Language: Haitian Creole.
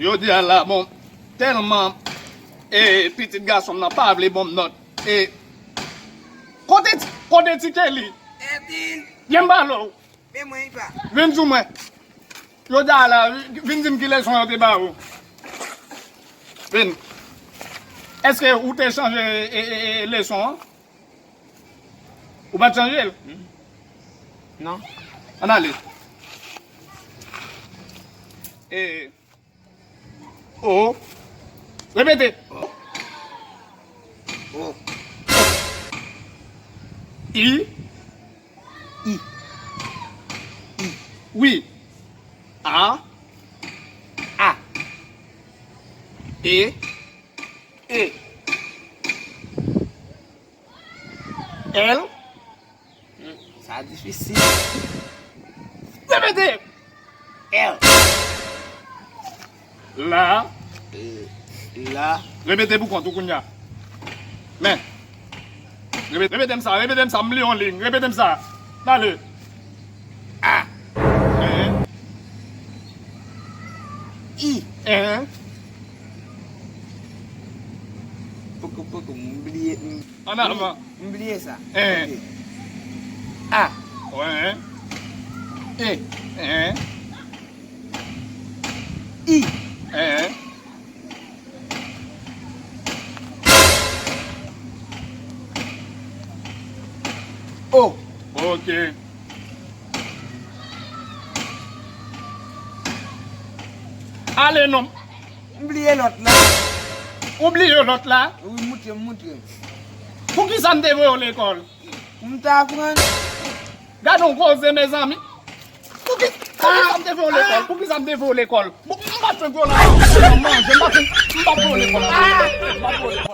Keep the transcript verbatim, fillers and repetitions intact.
Jodi a la, bon, tèlman, e, pitit gason m nan pa vle ban m nòt. E, kote ti, kote ti Kelly? Edil. Byen m pale w. Men mwen, Iva. Vin sou mwen. Jodi a la, vin di m ki leson yo te ba ou. Vin. Èske ou te chanje, e, e, e, leson an? Ou pa t chanje l? Hmm. Non. Ann ale. E, O. Repete. O. O. I. I. I. Wi. A. A. E. E. L. Hmm, sa difisil. Repete! L. La. L. La. Repete pou kont ou kounye a. Men. Repete, repete m sa, repete m sa, m li yon liy. Repete m sa. Pale. A. Ehe. I. Ehe. Poko, poko, m bliye, m, An avan. M bliye sa. Ehe. Ok. A. Ehe. E. Ehe. I. Ehe. O. Ok. Ale non. M bliye lòt la. Ou bliye lòt la? Wi, moutre m, moutre m. Poukisa m te voye w lekòl? Pou m ta aprann. Gade yon koze, mezanmi. Poukisa m te voye w lekòl? Poukisa m te voye w lekòl? Bon, m pa t fè gwo la. M pa t fè, m pa t voye w lekòl. M pa t voye w lekòl.